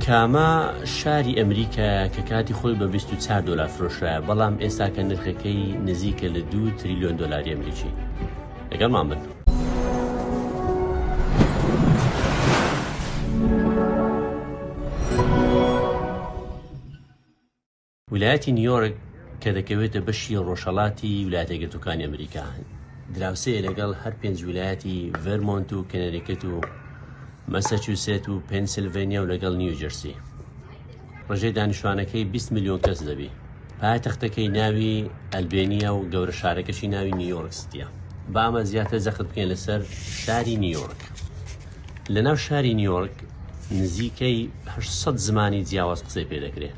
کامە شاری ئەمریکایە کە کاتی خۆی بە 24 دۆلار فرۆشرایە بەڵام ئێستا کە نرخەکەی نزیکە لە 2 تریلیۆن دۆلاری ئەمریکی؟ لەگەڵمان بن. ویلایەتی نیویۆرک کە دەکەوێتە بەشی ڕۆژهەڵاتی ویلایەتە یەکگرتووەکانی ئەمریکا، دراوسێیە لەگەڵ هەر پێنج ویلایەتی ڤێرمۆنت و کەنەریکت و مەسەچوسێت و پێنسیلڤێنیا و لەگەڵ نیوجێرسی. ڕێژەی دانیشتوانەکەی 20 ملیۆن کەس دەبی. پایتەختەکەی ناوی ئەلبێنیە و گەورە شارەکەشی ناوی نیویۆرک سیتیە. با ئەمە زیاتر جەخت بکەین لەسەر شاری نیویۆرک. لەناو شاری نیویۆرک نزیکەی 800 زمانی جیاواز قسەی پێ دەکرێ.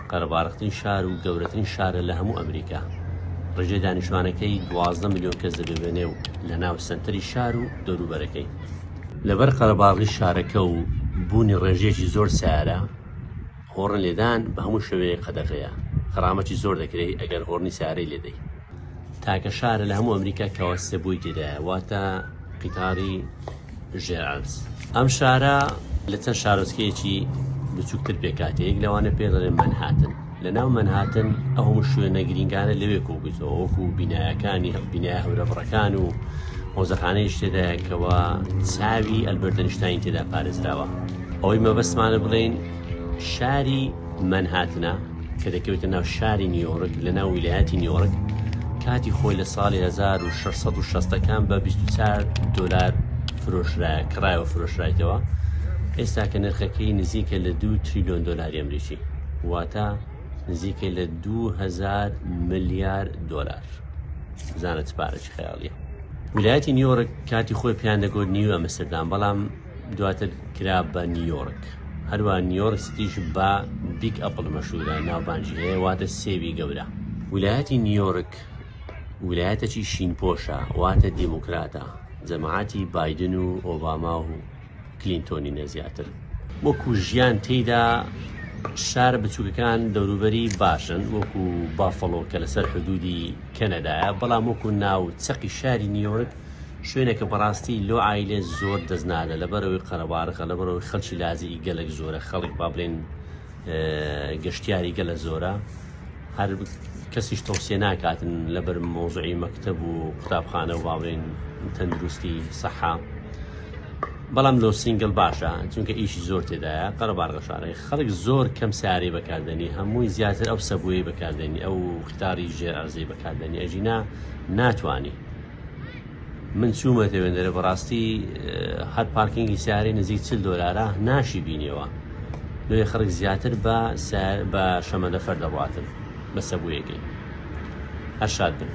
قەرەباڵغترین شار و گەورەترین شارە لە هەموو ئەمریکا. ڕێژەی دانیشتوانەکەی 12 ملیۆن کەس دەبێ بە نێو لە ناو سەنتەری شار و دەوروبەرەکەی. لەبەر قەرەباڵغی شارەکە و بوونی ڕێژەیەکی زۆر سەیارە، هۆڕن لێدان بە هەموو شێوەیەک قەدەغەیە. غەرامەتی زۆر دەکرێی ئەگەر هۆڕنی سەیارەی لێدەی. تاکە شارە لە هەموو ئەمریکا کەوا subway تێدایە واتە قیتاری ژێر عەرز. ئەم شارە لە چەند شارۆچکەیەکی بچووکتر پێکهاتە یەک لەوانە پێ دەڵێن مەنهاتن لە ناو مەنهاتن ئەو هەموو شوێنە گرینگانە لەوێ کۆبوویتەوە وەکو بینایەکانی بینایە هەورەبڕەکان و مۆزەخانەیش تێدایە کەوا چاوی ئەلبەرت ئەنیشتاین تێدا پارێزراوە ئەوەی مەبەستمانە بڵێین شاری مەنهاتنە کە دەکەوێتە ناو شاری نیویۆرک لە ناو ویلایەتی نیویۆرک کاتی خۆی لە ساڵی 1660 ەکان بە 24 دۆلار فرۆشرایە کڕایەوە فرۆشرایتەوە ئێستا کە نرخەکەی نزیکە لە 2 تریلیۆن دۆلاری ئەمریکی واتە نزیکە لە 2000 ملیار دۆلار بزانە چ پارەکی خەیاڵیە ویلایەتی نیویۆرک کاتی خۆی پێیان دەگوت نیو ئەمستردام بەڵام دواتر کرا بە نیویۆرک هەروە نیویۆرک سیتیش بە Big Apple مەشهورە ناوبانگی هەیە واتە سێوی گەورە. ویلایەتی نیویۆرک ویلایەتەکی شینپۆشە واتە دیموکراتە جەماعەتی بایدن و ئۆباما و کلینتۆنی نە زیاتر. وەکو ژیان تێیدا شارە بچوکەکان دەوروبەری باشن وەکو بافڵۆ کە لەسەر حدودی کەنەدایە بەڵام وەکو ناو چەقی شاری نیویۆرک شوێنێکە بەڕاستی لۆ عایلێ زۆر دەست نادە لەبەرئەوەی قەرەباڵغە لەبەرئەوەی خەڵکی لازیی گەلەک زۆرە خەڵک با بڵێن گەشتیاری گەلە زۆرە هەر کەسیش تەوسیە ناکاتن لەبەر مەوزوعی مەکتەب و قوتابخانە و با بڵێن تەندروستی سەحا بەڵام لۆ single باشە چونکە ئیشی زۆر تێدایە قەرەباڵغە شارەکە خەڵک زۆر کەم سیارەی بەکاردێنی هەمووی زیاتر ئەو subway ی بەکاردێنی ئەو قیتاری ژێر ئەرزەی بەکاردێنی ئەژینا ناتوانی من چوومەتە وێندەرە بەڕاستی هەر parking ی سیارەی نزیک 40 دۆلارە ناشی بینیەوە لۆیە خەڵک زیاتر بە بە شەمەندەفەر دەڕواتن بە subway ەکەی هەر شاد بن.